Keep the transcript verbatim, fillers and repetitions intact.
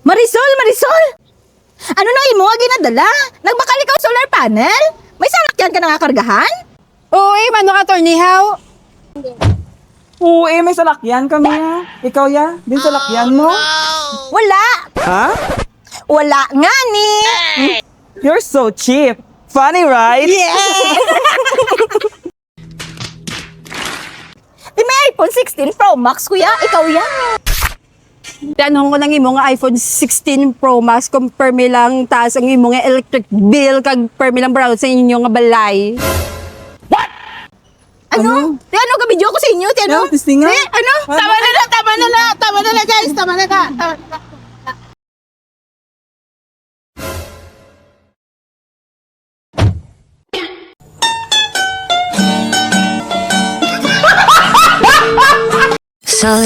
Marisol, Marisol! Ano na imo nga ginadala? Nagbakal ikaw solar panel? May salakyan ka na nga kargahan? Oo, eh, mano ka, Attorney Hao? Oo, eh, may salakyan kami, ah. Ikaw, ya? Din salakyan mo? Wala! Ha? Wala nga ni! You're so cheap. Funny, right? Yeah! Di may iPhone sixteen Pro Max, kuya. Ikaw, ya? Tanong ko lang imo nga iPhone sixteen Pro Max kung permi lang taas ang imo nga electric bill kag permi lang brown sa inyo nga balay. What? Ano? Ti ano ka video ko sa inyo? Ti ano? Ano, testingan? Eh, ano? Ano? Tama na na, tama na na, tama na na, guys, tama na na. Tama na na. Sa